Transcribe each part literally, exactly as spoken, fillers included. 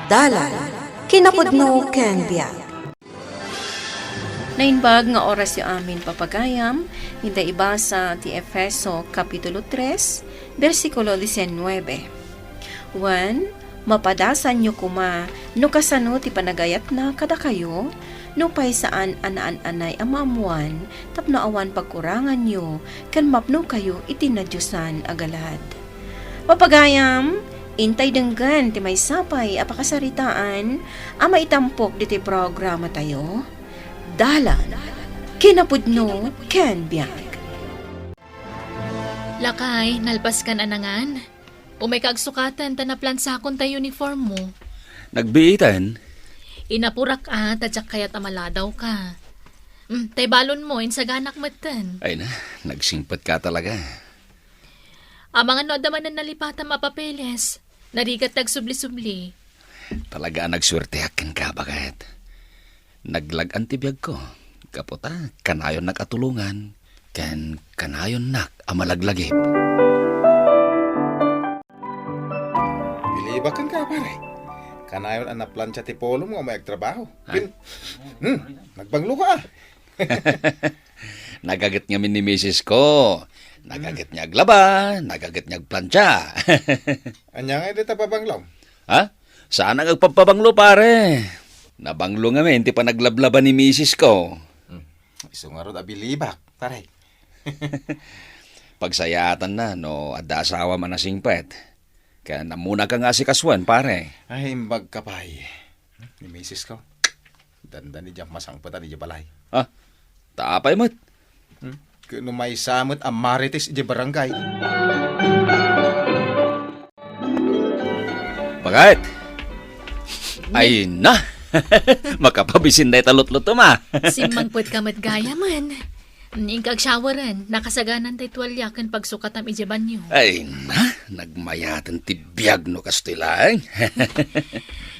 Dalan, kinapudno ken biag. Naimbag nga orasyo amin, papagayam, inta ibasa ti Efeso Kapitulo tres, bersikulo diecinueve. Wen, mapadasanyo koma no kasano ti panagayatna kadakayo, nupay saan a naan-anay a maammoan tapno awan pagkuranganyo ken mapnokayo iti nadiosan a galad. Papagayam, intay denggen ti maysa pay a pakasaritaan a maitampok ditoy programatayo, Dalan, Kinapudno, ken Biag. Lakay, nalpaskan a nangan? Umayka agsukaten ta naplansakon tay uniform mo. Nagbiiten? Inapurak a ta diak kayat a maladawka. Mm, tay balon mo, insaganak metten. Ay na, nagsingpet ka talaga. Amangan no adda manen nalipatam a papeles. Narigat ti agsubli-subli. Talaga a nagsuerteak kenka, baket. Naglag-an ti biagko. Gapu ta, kanayonnak a tulongan, ken kanayonnak a malaglagip. Bilibak kenka, pare. Kanayon a naplancha ti polom nga umay agtrabaho. Ha? Ken, hmm, nagbanglo ka. Nagaget ngamin ni misis ko. Nagaget niya aglaba, nagaget niya agplancha. Ania nga dita pabanglom? Ha? Saan nga agpapabanglo, pare? Nabanglo ngamin ti panaglablaba ni misis ko. Hmm. Isu ngarud a bilibak, pare. Pagsayaatanna no adda asawam a nasingpet. Ken ammonaka nga asikasuen, pare. Ay, imbag ka pay. Ni misis ko. Dandani diak masangpetan idiay balay. Ah, ta apay met? Hmm? Ket no maysa met a marites idiay barangay. Baket! Ay na! Makapabisin dayta lutlutom, ah. Simmangpet ka met gayamen. Inka agshoweren, nakasaganan tay tualia ken pagsukatam idiay banio. Ay na, nagmayaten ti biag no kastoy laeng.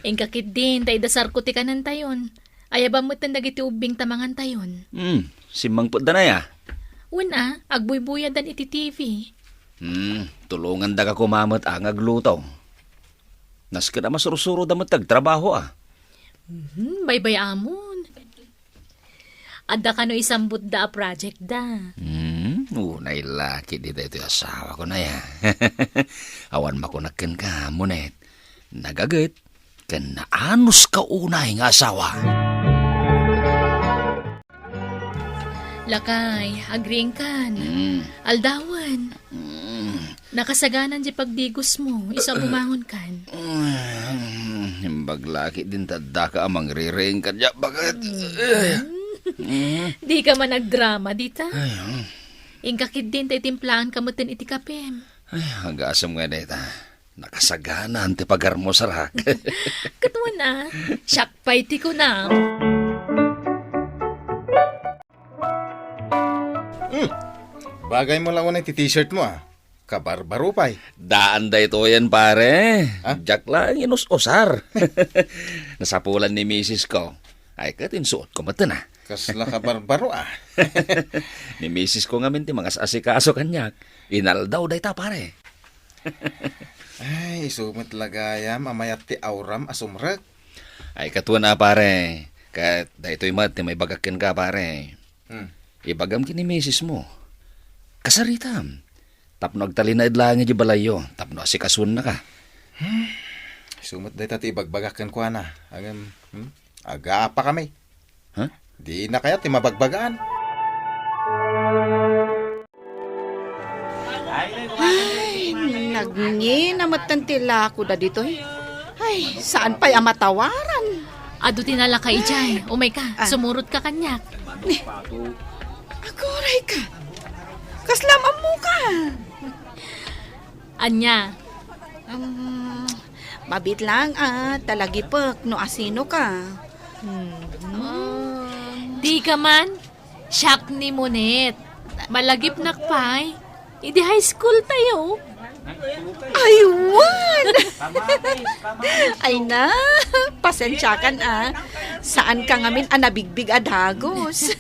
Inka ketdin, ta idasarko ti kanentayon. Ayabam metten dagiti ubbing ta mangantayon. Hmm, simmangpetda nay a? Wen a, agbuybuyadan iti T V. Hmm, tulongandaka koma met a nga agluto. Nasken a masursuroda met ti agtrabaho a. Mhm, baybay-amon. Adda kano isambutda a project da? Hmm, unay la ketdi daytoy asawako nay a. Awan makunak kenka, Monet. Nagaget ken naanuska unay nga asawa. Lakay, agriingkan. Mm. Aldawen. Mm. Nakasaganan diay pagdigosmo, isu a bumangonkan. Mm, imbag la ketdin ta addaka a mangririing kaniak, baket. Mm. Mm. Dika man agdrama dita. Ay, mm. Inka ketdin ta itimplaanka metten iti kapem. Ay, agasem nga dayta. Nakasaganan ti pagarmo, sarak. Ket wen a, siak pay ti kunam. Hmm. Bagay mo la unay ti t-shirt mo, ah. Kabarbaro pay. Daan daytoyen, pare. Ah? Diak laeng inus-usar. Nasapulan ni misis ko. Ay, ket insuotko metten, ah. Kasla kabarbaro, ah. Ni misis ko ngamin ti mangas-asikaso kaniak. Inaldaw dayta, pare. Ay, isu met la gayam a mayat ti auram a sumrek. Ay, ket wen a, pare. Ket daytoy met ti maibagak kenka, pare. Hmm. Ibagam ken ni misis mo. Kasaritam. Tapno agtalinaed laeng idiay balayyo, tapno asikasuennaka. Hmm. Isu met dayta ti ibagbagak kenkuana. Ngem, hmm? Agaapakami. Ha? Dina kayat ti mabagbagaan. Ay, nagngina metten ti lakoda ditoy. Ay, saan pay a matawaran? Adu ti nalaka idiay. Ah. Umayka, ah, sumurotka kaniak. Ni, agurayka. Kasla am-ammoka? Ania? Um, mabiit laeng a talagipek no asinoka. Hmm. Dika man, siak ni Monet. Malagipnak pay. Idi high school tayo. Ay, wen! Ay na, pasensiakan a. Saan ka ngamin a nabigbig a dagus.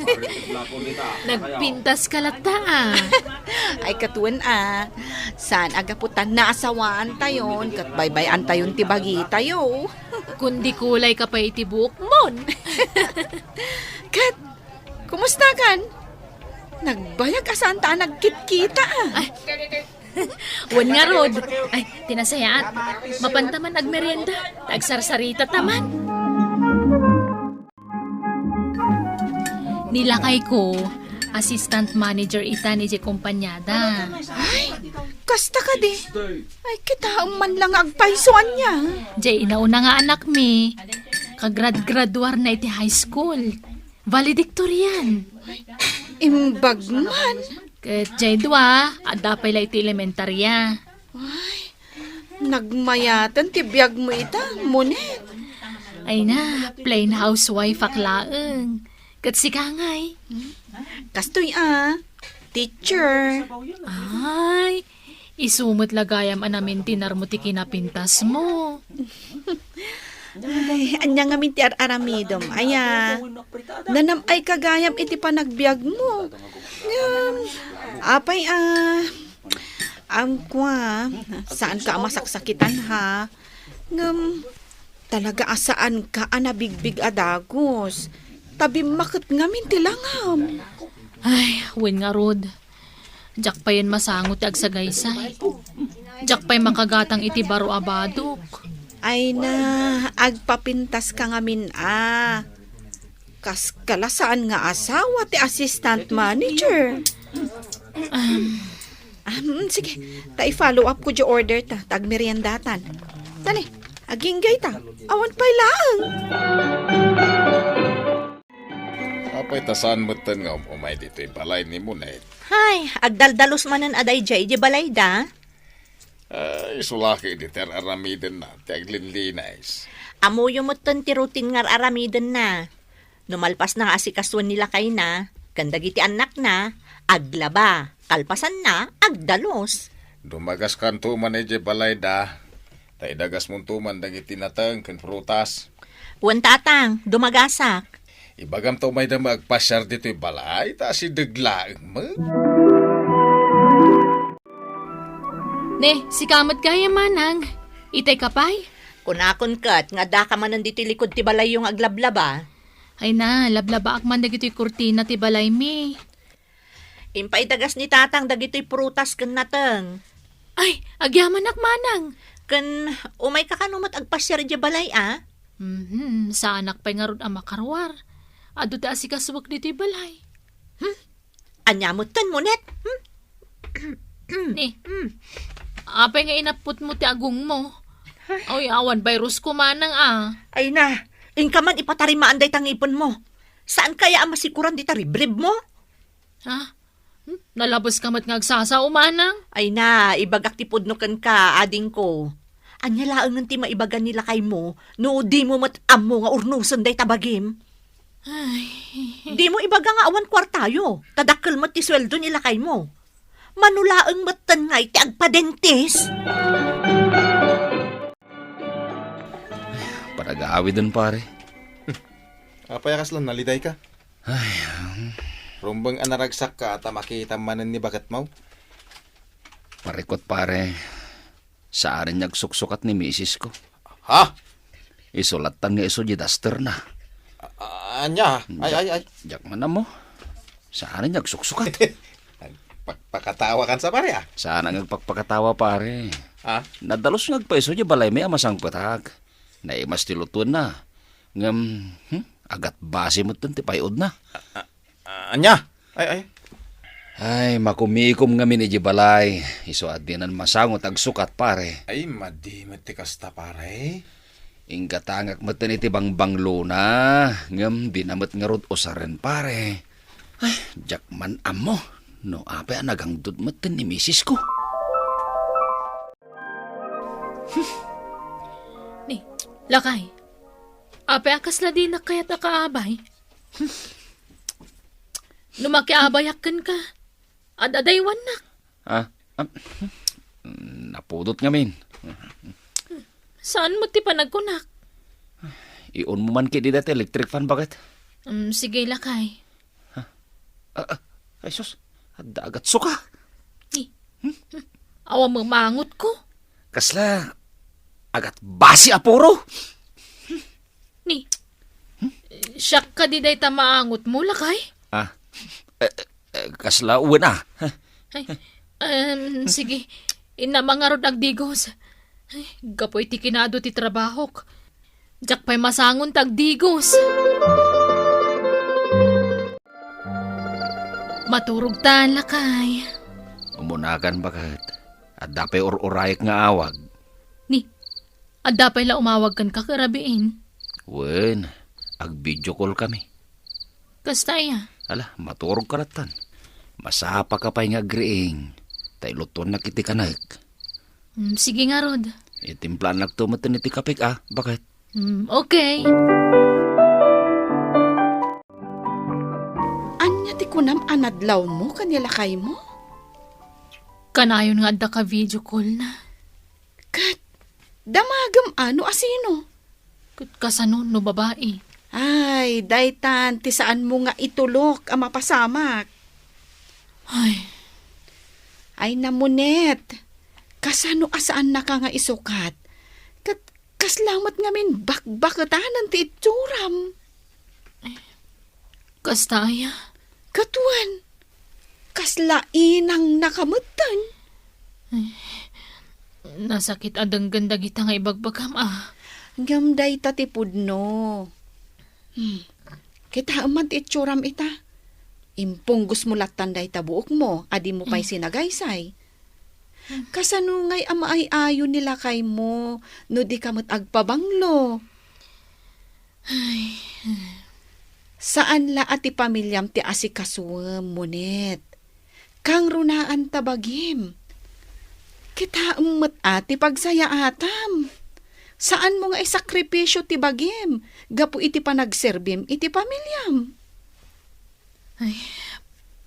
Nagpintas ka latta, ah. Ay, katuen, ah. Saan a gapu ta naasawaantayon, ket baybay-antayon ti bagitayo. Kundi kulay ka pay iti buokmon. Ket, kumusta kan? Nagbayag a saan ta a nagkitkita, ah. Ay, wen ngarud. Ay, ti nasayaat. Mapanta man agmerienda. Agsarsarita ta man. Ni lakayko, assistant manager ita ni diay kompanyada. Ay, kasta kadi. Ay, kitaem man lang nga agpayso ania. Diay inauna nga anakmi, kagrad-graduarna iti high school. Valedictorian. Imbag man. Ket diay dua, adda pay la iti elementarya. Ay, nagmayaten ti biagmo ita, Monet. Ay na, plain housewife ak laeng. Ket sika ngay? Kastoy a, teacher. Ay, isu met la gayam a namintinarmo ti kinapintasmo. Ay, ania ngamin ti ar-aramidem? Aya, nanam-ay ka gayam iti panagbiagmo. Ngem, apay a, Amko a, saanka a masaksakitan, ha? Ngem, talaga a saanka a nabigbig a dagus. Ta bimmaket ngamin ti langam. Ay, wen ngarud. Diak payen masango ti agsagaysay. Diak pay makagatang iti baro a badok. Ay na, agpapintas ka ngamin a. Kas kala saan nga asawa ti assistant manager. Um, Ah, mm, sige, ta i-follow up ko di order ta, ta agmeriendatan. Tani, aginggay ta. Awan pay laeng. Apay ta saan metten nga um-umay ditoy balay ni Monet? Hay, agdaldalos manen a daydiay di balayda. Ay, isu la ketdi ti ar-aramidenna ti aglinlinis. Ammoyo metten ti routine nga ar-aramidenna. No malpasna nga asikasuen ni lakayna ken dagiti annakna, aglaba, kalpasanna, agdalus. Dumagaskanto man idiay balayda, ta idagasmonto man dagiti nateng ken prutas. Wen, tatang, dumagasak. Ibagamto umayda nga agpasiar ditoy balay, ta asideg laeng met. Ne, sika met gayam, manang. Itay ka pay? Kunakon ket nga addaka manen ditoy likud ti balayyo nga aglablaba. Ay na, lablabaak man dagitoy kurtina ti balaymi. Impaidagas ni tatang dagitoy prutas ken nateng. Ay, agyamanak, manang. Ken umayka kano met agpasiar idiay balay a? Mhm, saanak pay ngarud a makaruar. Adu ti asikasuek ditoy balay. Hmm? Ania metten, Monet? Hmm? Ni, hmm. Apay nga inapputmo ti agongmo? Ay, awan virus ko manang a. Ay na, inka man ipatarimaan dayta ngipenmo. Saan kaya a masikuran dita ribribmo? Ha? Hmm? Nalabes ka met nga agsasao, manang? Ay na, ibagak ti pudno kenka, adingko. Ania laengen ti maibaga ni lakaymo no dimo met ammo nga urnosen dayta bagim? Ay. Dimo ibaga nga awan kuartayo, ta dakkel met ti sueldo ni lakaymo. Mano laeng metten ngay ti agpadentis? Panag-aawiden, pare. Apay a kasla nalidayka? Ay, um. Rumbeng a naragsakka ta makitam manen ni baketmo? Parikot, pare. Saan nga agsuksukat ni misisko. Ha? Isu latta nga isu di dasterna. A-, ania? Ay, ay, ay. Diak man ammo. Saan nga agsuksukat. Nagpakpakatawa kan sa pare, a? Saan nga agpakpakatawa, pare. Ha? Nadalus nga agpaisu di balaymi a masangpetak. Naimas ti lutuenna. Ngem, hmm, agatbasi metten ti pay-odna. A-, a-, ania? Ay, ay. Ay, makumikom ngamin idiay balay. Isu a dinan masango ti agsukat, pare. Ay, madi met ti kasta, pare. Inggatangak metten iti bangbanglona. Ngem dina met ngarud usaren, pare. Ay, diak man ammo no apay a nagangdud metten ni misisko. Ni, lakay. Apay a kasla dinak kayat a kaabay? No makiabayak kenka, ad-adaywannak. Ah, ah, napudot ngamin. Saan met ti panagkunak? I-on mo man kadi dayta electric fan, baket. Mm, sige, lakay. Ah, ah, ay, sus. Adda agatsuka. Eh, awan mo maangotko. Kasla agatbasi a puro. Ni, siak kadi dayta maangotmo, lakay? Ah, eh, eh, kasla wen a. Ay, em, sige. Inna, mangarod agdigos. Ay, gapu iti kinaadu ti trabahok. Diak pay masangon ta agdigos. Maturog ta, lakay. Umunakan, baket. Adda pay ur-urayek nga awag. Ni, adda pay la umawag kenka ket rabiin? Wen, ag-video call kami. Kasta aya? Ala, maturog ka lattan. Masapaka pay nga agriing. Ta ilutuennak iti kanek. Mm, sige ngarud. Itimplaannakto metten iti kapek a, baket. Mm, okay. Ania ti kunam a nadlawmo ken ni lakaymo? Kanayon nga adda ka video call na. Ket damagem a no asino? Ket kasano no babai? Ay, daytan ti saanmo nga itulok a mapasamak. Ay. Ay, namunet. Kasano a saannaka nga isukat? Ket kasla met ngamin bakbaketanan ti itsuram. Kasta aya? Ket wen, kasla inangnaka metten. Ay, nasakit a denggen dagita nga ibagbagam a. Ngem dayta ti pudno. Hmm. Kitaem man ti itsuram ita. Impunggosmo lattan dayta buokmo a dimo pay sinagaysay. Kasano ngay a maay-ayo ni lakaymo no dika met agpabanglo? Ay. Saan la a ti pamiliam ti asikasuem, Munet. Kangrunaan ta bagim. Kitaem met a ti pagsayaatam. Saanmo nga isakripisio ti bagim gapu iti panagserbim iti pamiliam. Ay,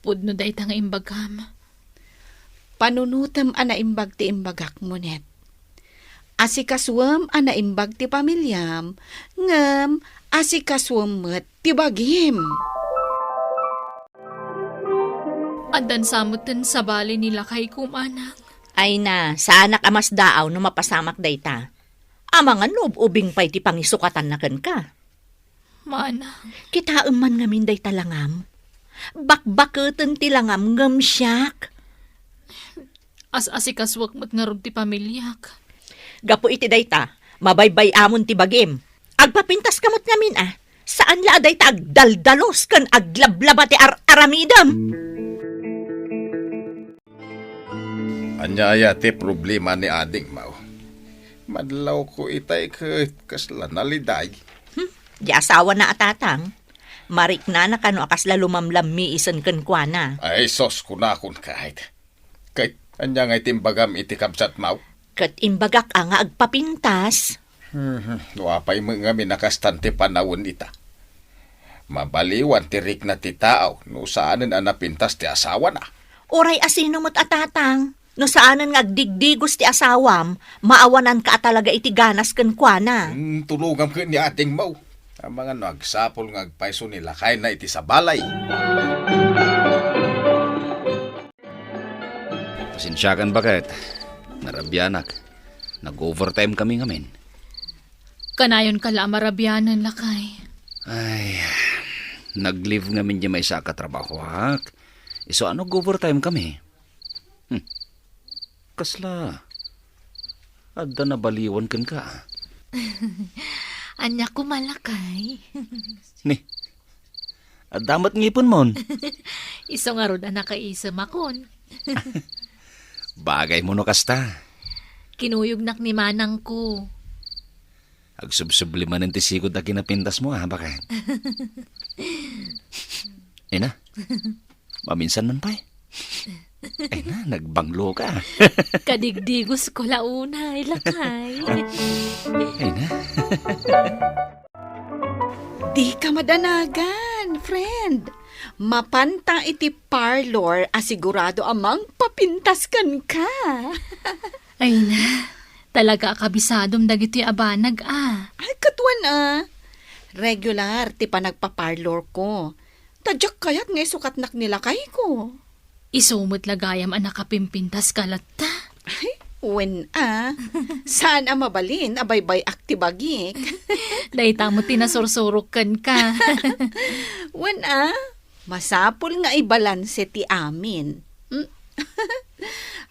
pudno dayta nga imbagam. Panunotem a naimbag ti imbagak, Munet. Asikasuem a naimbag ti pamiliam, ngem asikasuem met ti bagim. Addan sa metten sabali ni lakayko, manang. Ay na, saanak a masdaaw no mapasamak dayta. Amangan no ub-ubing pay ti pangisukatanna kenka. Manang. Kitaem man ngamin dayta langam. Bakbaketen ti langam ngem siak. As-asikasuak met ngarud ti pamiliak. Gapu iti dayta, mabaybay-amon ti bagim. Agpapintas ka met ngamin a. Saan la a dayta agdaldalus ken aglablaba ti ar-aramidem. Ania aya ti problema ni adingmo? Madlawko itay ket kasla naliday. Hmm, di asawana a tatang. Mariknana kano a kasla lumamlammiisen kenkuana. Ay, sus, kunakon ket. Ket ania ngay ti imbagam iti kabsatmo? Ket imbagak a nga agpapintas. Hmm, no apay met ngamin a kastan ti panawen ita. Mabaliwan ti rikna ti tao no saanen a napintas ti asawana. Uray asino met a tatang, no saanen nga agdigdigos ti asawam, maawananka a talaga iti ganas kenkuana. Hmm, tulongam ket ni adingmo. Amangan no agsapul nga agpayso ni lakayna iti sabali. Pasensiakan, baket. Narabianak. Nag-overtime kami ngamin. Kanayonka la a marabianan, lakay. Ay, nag-leave ngamin di maysa a katrabahoak. Isu a nag-overtime kami. Hmm. Kasla adda nabaliwan kenka? Ania koma, lakay? Ni, adda met ngipenmon. Isu ngarud a nakaisemakon. Bagaymo no kasta. Kinuyognak ni manangko. Agsubsubli manen ti sigud a kinapintasmo, a, baket. Ay na, maminsan man pay. Ay na, nagbanglo ka. Kadigdigos ko la unay, lakay. Ay na. Di ka madanagan, friend. Mapanta iti parlor a sigurado a mangpapintas kenka. Ay na, talaga a kabisadom dagitoy a banag, a. Ay, katuan, a. Regular ti panagpaparlor ko. Ta diak kayat nga isukatnak ni lakayko. Isu met la gayam a nakapimpintas ka latta. Ay, wen a. Saan a mabalin a baybay-ak ti bagik. Dayta met ti nasursurok kenka. Wen a, masapul nga ibalanse ti amin. Hmm?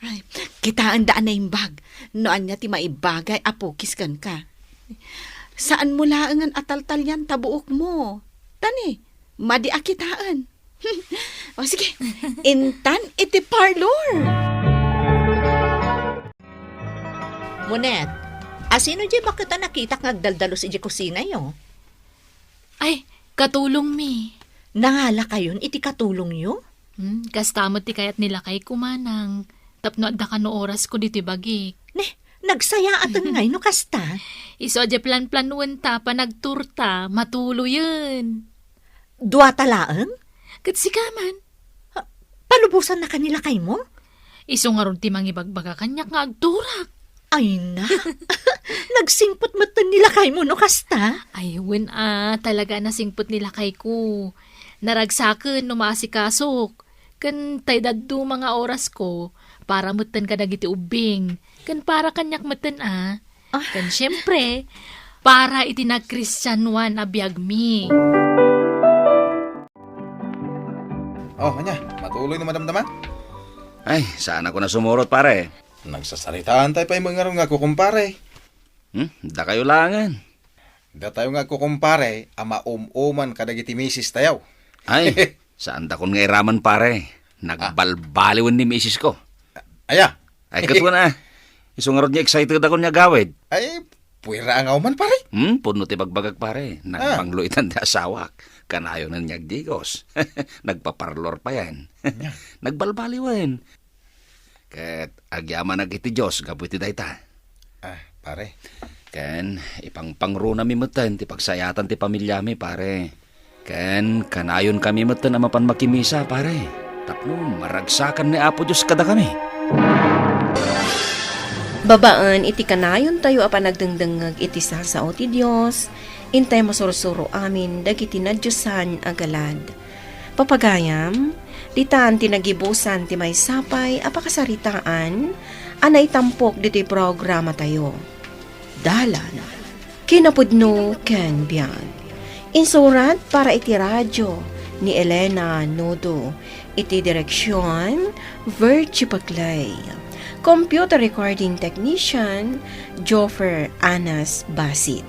Ay, kitaenda a naimbag no ania ti maibagay a pukis kenka. Saan mo laengen a taltalian ta buokmo. Tani, madi a kitaen. O sige, intan iti parlor. Monet, asino diay baket a nakitak nga agdaldalus idiay kusinayo? Ay, katulongmi. Nangalakayon iti katulongyo? Hmm, kasta met ti kayat ni lakayko, manang. Tapno adda kano orasko ditoy bagik. Ne, nagsayaaten ngay no kasta? Isu a diay planplanuenta a panagturta, matuloyen. Duata laeng? Ket sika man? Ha, palubosannaka ni lakaymo? Isu ngarud ti mangibagbaga kaniak nga agturak. Ay na, nagsingpet metten ni lakaymo no kasta? Ay, wen a, talaga a nasingpet ni lakayko. Naragsaken no maasikasok. Ken tay dadduma nga orasko, para metten kadagiti ubbing. Ken para kaniak metten a. Ah. Ken siempre, para iti nagkristianoan a biagmi. Oh, ania, matuloy no madamdama? Ay, saan ako nasumurot, pare. Nagsasaritaan tayo pay met ngarud nga agkukumpare. Hmm? Dakayo laengen. Datayo nga agkukumpare a maum-uman kadagiti misis tayo. Ay, saan dakon nga iraman, pare. Ah. Nagbalbaliwen ni misis ko. Aya? Ay, ket wen a. Isu ngarud nga excited ako nga agawid. Ay, puwera nga uman, pare. Hmm, pudno ti bagbagak, pare. Ah. Nagbanglo itan ti asawak. Kanayonen nga agdigos. Nagpaparlor payen. Nya. Nagbalbaliwen. Ket agyamanak iti Dios gapu iti dayta. Ah, pare. Ken ipangpangronami metten ti pagsayaatan ti pamiliami, pare. Ken kanayonkami metten a mapan makimisa, pare, tapno maragsakan ni Apo Dios kadakami. Babaen iti kanayontayo a panagdengdengngeg iti sasao ti Dios, intay masursuro amin dagiti nadiosan a galad. Papagayam, ditan ti nagibusan ti maysa pay a pakasaritaan a naitampok ditoy programatayo. Dalan, kinapudno ken biag. Insurat para iti radio ni Elena Nudo, iti direksyon, Virgie Paclay. Computer recording technician, Joffer Anas Basit.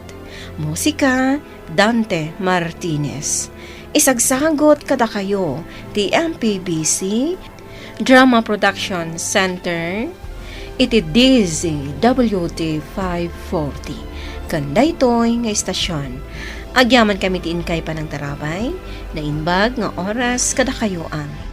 Musika, Dante Martinez. Isagsagut kadakayo ti M P B C Drama Production Center iti D Z W T five forty. Ken daytoy nga istasyon, agyamankami ti inkay panangtarabay, naimbag nga oras kadakayo amin.